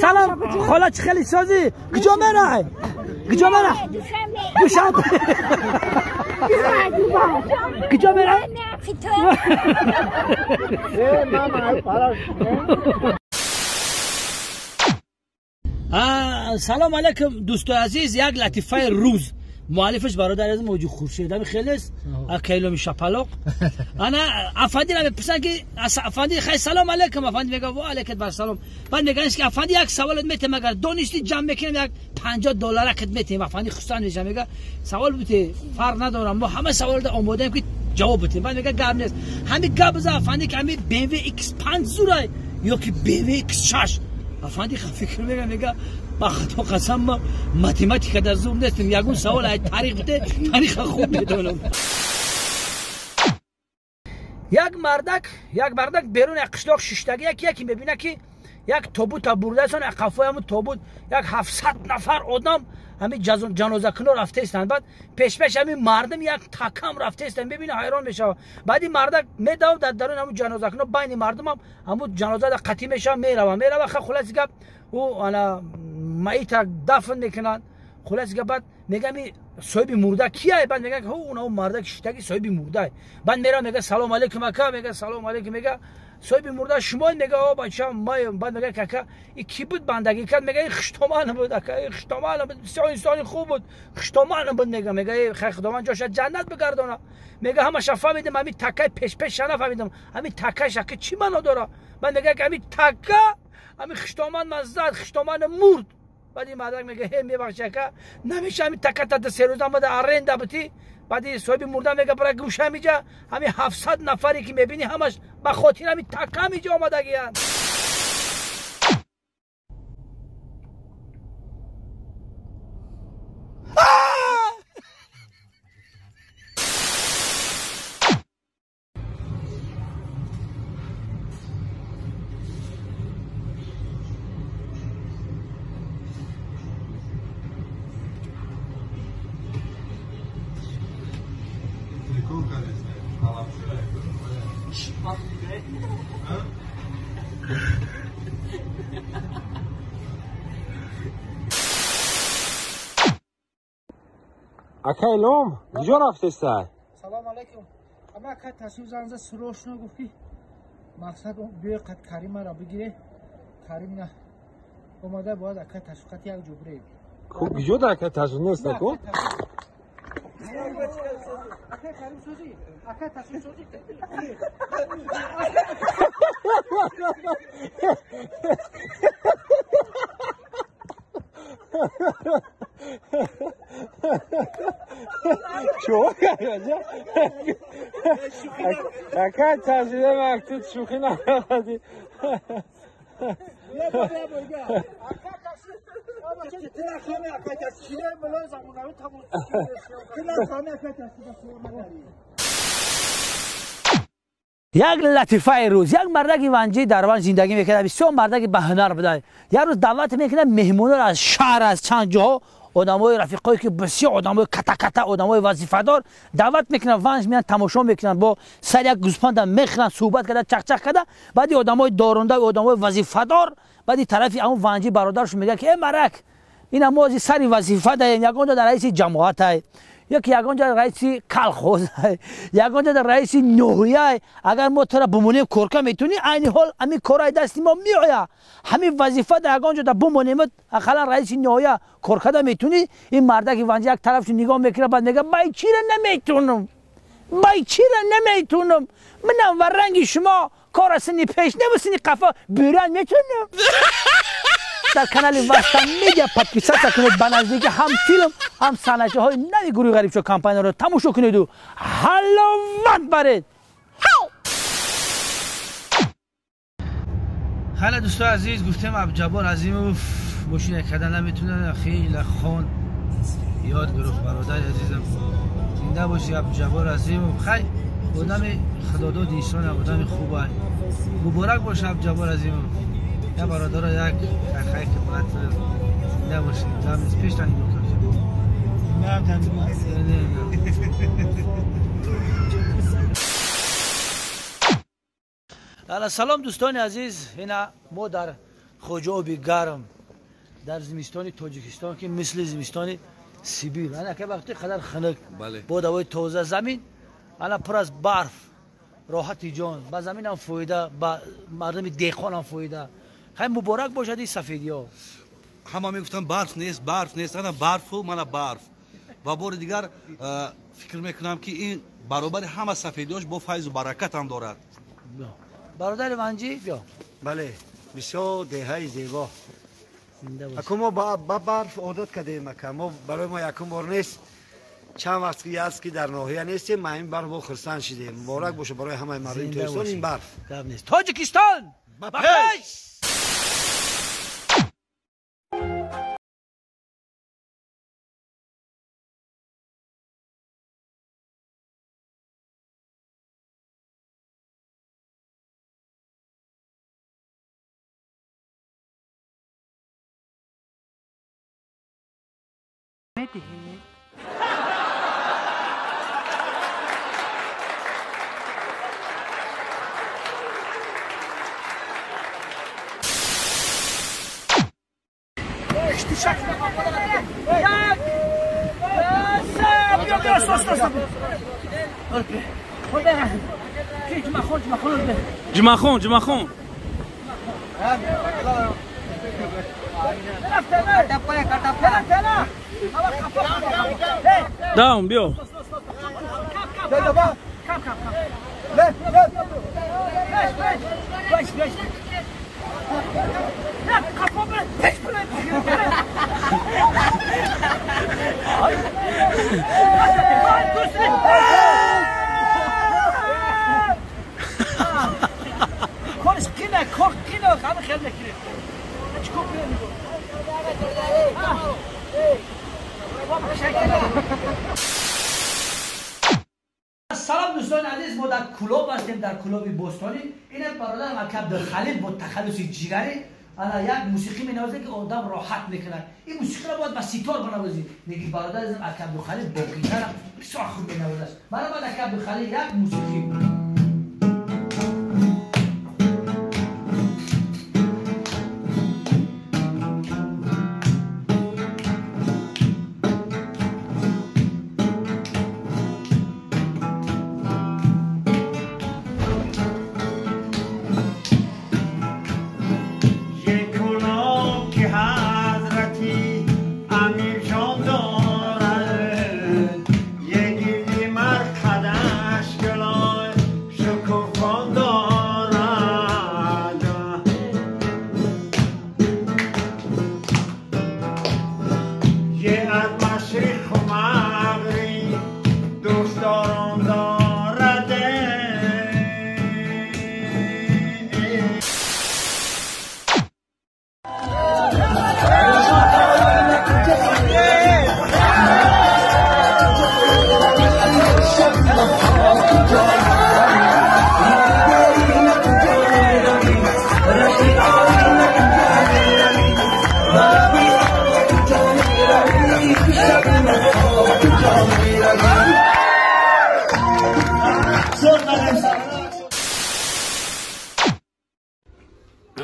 سلام خاله چه خیلی سازی کجا میره کجا میره دوشنبه کجا میره سلام علیکم دوستان عزیز. یک لطیفه روز مؤلفش برادر از موجود خورشید هم خیلی است اکیلو شپلاق. انا افندی را میپرسن که افندی خیلی سلام علیکم، افندی میگه و علیکم بر سلام. بعد میگن که افندی یک سوالت میتم اگر دونستی جمع میکنیم یک $50 کت میتیم. افندی خستان میشه میگه سوال بوده فرق ندارم ما همه سوال ده آماده ایم که جواب بدیم. بعد میگه گپ نیست همین گپ بزن افندی که همین BMW X5 زورای یا که BMW X6. افندی فکر میگه میگه با خدا قسم ما ماتماتیکا در زوم نیستم یگون سوال ای تاریخ بده تاریخ خوب میدونم. یک مردک بیرون یک قشلاق شیشتگی یکی میبینه که یک تابوت برده سن قفای همون تابوت یک 700 نفر آدم همین جنازه کنار رفته استن. بعد پیش پیش همین مردم یک تکم رفته استن ببینه حیران میشه. بعد این مردک میداو در درون همون جنازه کنار بین مردم هم همون جنازه در قطی میشه میره. خلاص گپ او انا میت دفن میکنن. خلاص گپ بعد میگم صاحب مرده کیه؟ بعد میگه هو اون مردک شیشتگی صاحب مرده. بعد میره میگه سلام علیکم اکا، میگه سلام علیکم، میگه صاحب مرده شما؟ میگه آ بچه ما. بعد میگه کاکا این کی بود بندگی کرد؟ میگه این خشتمان بود اکا، این خشتمان بود، بسیار انسان خوب بود، خشتمان بود. میگه خیر خداوند جاش جنت بگردونه. میگه همش فهمیدم همین تکه پیش پیش نفهمیدم همین تکه که چی معنا داره. بعد میگه همین تکه همین خشتمان من زد، خشتمان مرد. بعد این مردک میگه هی میبخشی که نمیشه همین تکه تا سه روز آمده آرنده بودی. بعد صاحب مرده میگه برای گوشه میجا همین 700 نفری که میبینی همش به خاطر همین تکه میجا آمدگی هستند. اکای لوم کجا رفته؟ سلام علیکم. اما اکای تصویر زنده سروش نگفت که مقصد بیای قد کریم را بگیره. کریم نه اومده باید اکای تصویر قد یک جبره. کجا در اکای تصویر نیست کو؟ اکای کریم سوزی، اکای تصویر سوزی. چوه کردی؟ اکای تصویر مکتوب شوخی نکردی. یک لطیفه روز. یک مردک ونجی در ون زندگی میکرد، بسیار مردک به هنر بوده. یک روز دعوت میکنه مهمونا از شهر از چند جاها آدمای رفیقایی که بسیار آدمای کتا کتا آدمای وظیفه‌دار دعوت میکنن ونج میان تماشا میکنن با سر یک گوسفند میخرن صحبت کرده چق چق کرده. بعد آدمای دارنده آدمای وظیفه‌دار بعد طرفی اون ونجی برادرش میگه که ای مرک این ما از سر وظیفه ده یگان در رئیس جماعت های یکی یگان جا رئیس کلخوز یگان جا رئیس نوحیه. اگر ما تو را بمونیم کورکا میتونی عین حال همین کارای دست ما میآید همین وظیفه ده یگان جا ده بمونیم اقلا رئیس نوحیه کورکا ده میتونی. این مردک ونجی یک طرفش نگاه میکنه بعد میگه بای چی را نمیتونم بای چی را نمیتونم منم و رنگ شما کار سنی پیش نبسنی قفا بیرون میتونم. در کانال وستن میدیا подписаться کنید به نزدیک هم فیلم هم صنعتی های نوی گروه غریب شو کمپانی رو تماشا کنید و حلاوت برید. خیلی دوستان عزیز گفتیم عبدالجبار عظیموف ماشین کردن نمیتونه خیلی خان یاد گرفت برادر عزیزم زنده باشی عبدالجبار عظیموف. خیلی آدم خداداد انسان آدم خوبه مبارک باشه عبدالجبار عظیموف. یا برادر یک خیلی که باید زنده باشی زمین پیش تنی دکتر. سلام دوستان عزیز، اینا ما در Хоҷа оби гарм дар зимистони Тоҷикистон ки мисли зимистони Сибир. Ана ки вақти қадар хунук, бо ҳавои тоза замин, ана пур аз барф, роҳати ҷон, ба замин ҳам фоида, ба мардуми деҳқон ҳам фоида. Хай муборак бошад ин сафедиҳо. Ҳама мегуфтанд барф нест, барф нест, ана барфу мана барф. Ва бори дигар фикр мекунам ки ин баробари ҳама сафедиҳош бо файзу баракат ҳам дорад. Бародари Ванҷӣ биё. Бале, бисёр деҳаи зебо. Аку мо ба барф одат кардем, ака. Мо барои мо якум бор нест. Чанд вақт ки аст ки дар ноҳия нестем, ма ин барф бо хурсанд шидем. Муборак бошад барои ҳамаи мардуми Тоҷикистон ин барф. Гап нест. Тоҷикистон ба пеш! جماخون جماخون داون بیو سلام دوستان عزیز، ما در کلوب هستیم، در کلوب بوستانی. این برادر عبدالخلیل با تخلص جیگری انا یک موسیقی مینوازه که آدم راحت میکنه. این موسیقی را باید با سیتار بنوازی. میگی برادر عزیزم عبدالخلیل با گیتار بسیار خوب مینوازه. برای بعد عبدالخلیل یک موسیقی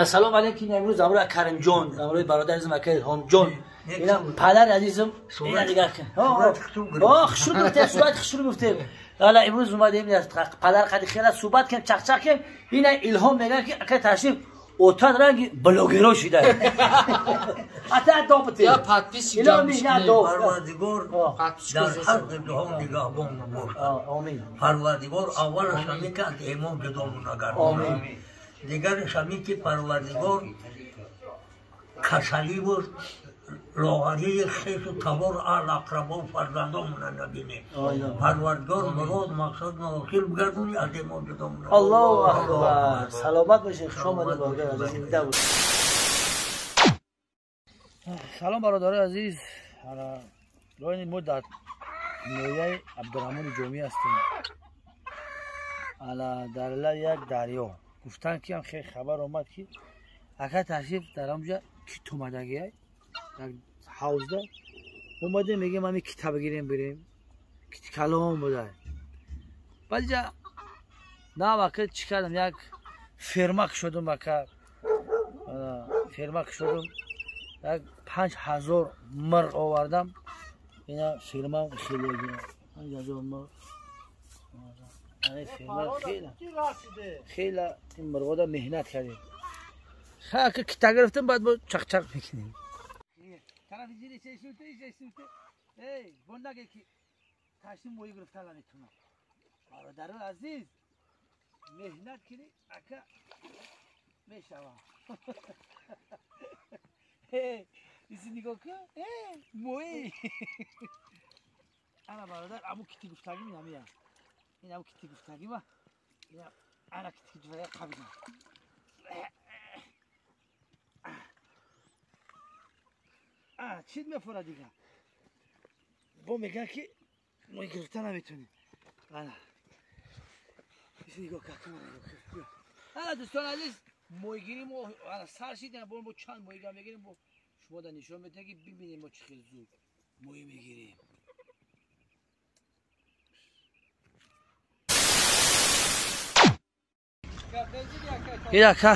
سلام علیکم. امروز امروز کریم جان، امروز برادر عزیزم الهام جان، اینا پدر عزیزم، اینا دیگه آه خشور گفته، صورت خشور گفته. حالا امروز اومدیم پدر قد خیلی صحبت کردیم، چق چق کردیم. اینا الهام میگه که اگه تشریف اوتاد رنگ بلاگرا شده. حتی دابته یا پادپیس پروردگار در هر قبله نگهبان باشد. آمین. پروردگار اولش همی که از ایمان جدامون نگرداند. آمین. دیگرش همی که پروردگار کسلی و لاغری خیش و تبار اهل اقربا و فرزندامون نبینه. پروردگار مراد مقصد ناخیر بگردونی از ایمان جدامون. الله اکبر. سلامت باشین. خوش آمدید برادر عزیز. زنده باشید. سلام برادرای عزیز. ما در نویه عبدالرحمن جامی هستیم. در یک دریا گفتن که هم خیلی خبر آمد که اگر تشریف در آنجا کیت اومدگی در حوض اومده میگیم همین کیت بگیریم بریم کیت کلام بوده. بعد جا نه وقت چی کردم یک فرمک شدم بکر Ферма кушодам. Як 5000 мирғ овардам. Ина ферма хеле 5000 мирғ. Ферма хеле. Хеле ин мирғода меҳнат кардем. Ха ки кита гирифтем баъд бо чақ-чақ мекунем. Тарафи зири чешуте, чешуте. Эй, бондаге ки ташни моҳӣ гирифта наметунам. Бародарони азиз, меҳнат кунӣ ака мешава. Иси нигоҳ кун, моҳӣ. Ана бародар, аму кити гуфтагим ин ҳамия. Ин аму кити гуфтагима. Ана кити гуфтагима қабидам. Чиз мефора дига. Бо мегӯяд ки моҳӣ гирифта наметунем. Ана. Иси нигоҳ кун, нигоҳ кун. Ана дӯстони азиз, моҳигирӣ мо ана сар шид, бо мо чанд моҳига мегирем, бо шумо да нишон медиҳем ки бибинем мо чӣ хел зуд моҳӣ мегирем. Ирака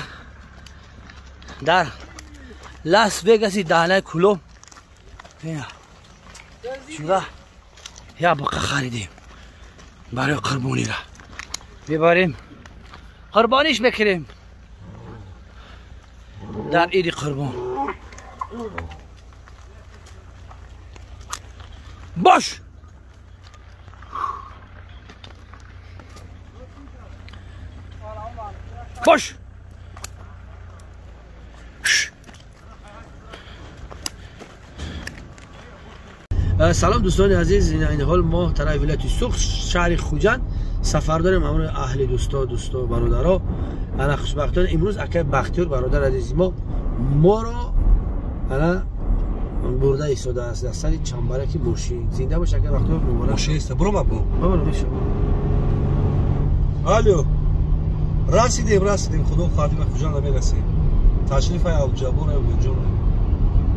дар Лас Вегаси даҳнаи кулом шуда як буқа харидем барои қурбонира мебарем, қурбониш мекунем дар иди қурбон. Бош! Бош! Салом дӯстони азиз, ин ҳол мо тарафи вилояти Суғд, шаҳри Хуҷанд сафар дорем ҳамроҳи аҳли дӯсто, бародаро. Ана хушбахтона имрӯз акай Бахтиёр бародар азизи мо моро ана бурда истодааст дар сари чамбараки мошин. Зинда бош акай Бахтиёр, муборак. Мошин иста, бурома бу. Бабар мешав. Алло. Расидем, расидем, худо хоҳад ба Хуҷанд мерасем. Ташриф ай Абдуҷаббор ай Убайдҷон.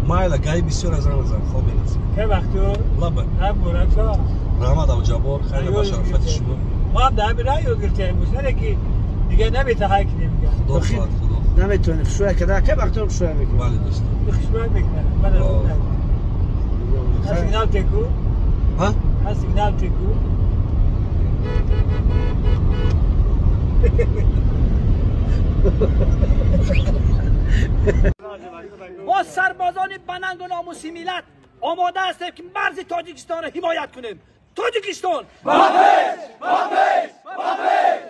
Майла гай бисёр аз Рамазан хоб мерасем. Ке Бахтиёр? Лаба. Муборак шава. Раҳмат Абдуҷаббор, хайр ба шарафати шумо. Мо ҳам дар ҳамин раҳ ёд гирифтем, не ки дига наметаҳай кунем. Худо хоҳад, худо. Наметавонем хушрӯя карда, акай Бахтиёр хушрӯя мекунад. Бале дӯстон. Хушрӯя мекунад. Бале. Сигнал теку? Ҳа? Сигнал теку? Мо сарбозони банангу номуси миллат омода ҳастем ки марзи Тоҷикистонро ҳимоят кунем. Тоҷикистон! Ба пеш! Ба пеш! Ба пеш!